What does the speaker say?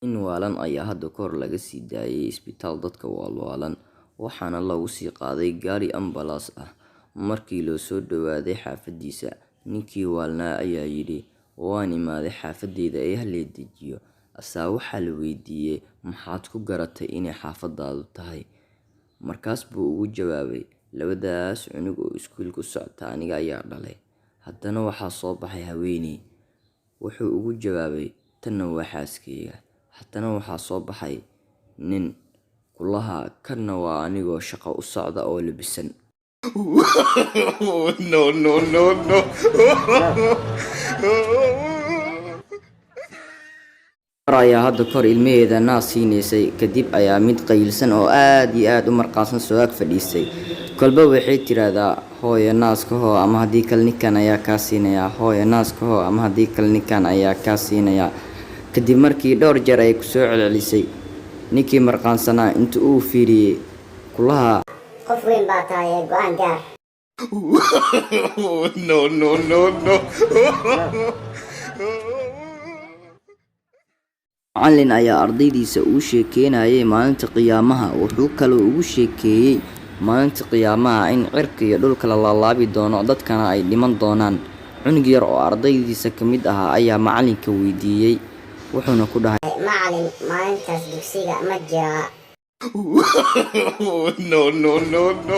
Nin waalan ayaa hadda kahor laga sii daayay isbitaal dadka waalwaalan, waxaana lagu sii qaaday gaari ambalaas ah. Markii loo soo dhowaaday xaafaddiisa, ninkii waalnaa ayaa yidhi, "Waan imaaday xaafaddayda ee ha lay dejiyo." Asaa waxaa la weydiiyay, "Maxaad ku garatay inay xaafaddaadu tahay?" Markaas buu ugu jawaabay, "Labadaas cunug oo iskuulka u socota aniga ayaa dhalay." Haddana waxaa soo baxay haweeney. Wuxuu ugu jawaabay, "Tanna waa xaaskeyga." Haddana waxaa soo baxay nin. Kulahaa, "Kanna waa anigoo shaqo u socda oo labisan." No, no, no, no. Gabar ayaa hadda kahor ilmaheeda naas siinaysay. Kadib ayaa mid qayilsan oo aad iyo aad u marqaansan soo ag fadhiistay. Kolba waxay tiraahdaa, "Hooyo, naaska hoo, ama haddii kale ninkan ayaa kaa siinaya. Hooyo, naaska hoo, ama haddii kale ninkan ayaa kaa siinaya." Kadib markii dhowr jeer ay kusoo celcelisay, ninkii marqaansanaa inta uu fiiriyey, kulahaa, "Qof weyn baa tahay ee go'aan gaar." No, no, no, no. Macallin ayaa ardaydiisa ugu sheekeynayay maalinta qiyaamaha. Wuxuu kaloo ugu sheekeeyay maalinta qiyaamaha in cirka iyo dhulka la laalaabi doono, dadkana ay dhiman doonaan. Cunug yar oo ardaydiisa ka mid ahaa ayaa macallinka weydiiyay, wuxuuna ku dhahay, "Macalin, maalintaas dugsiga ma jiraa?" No, no, no, no.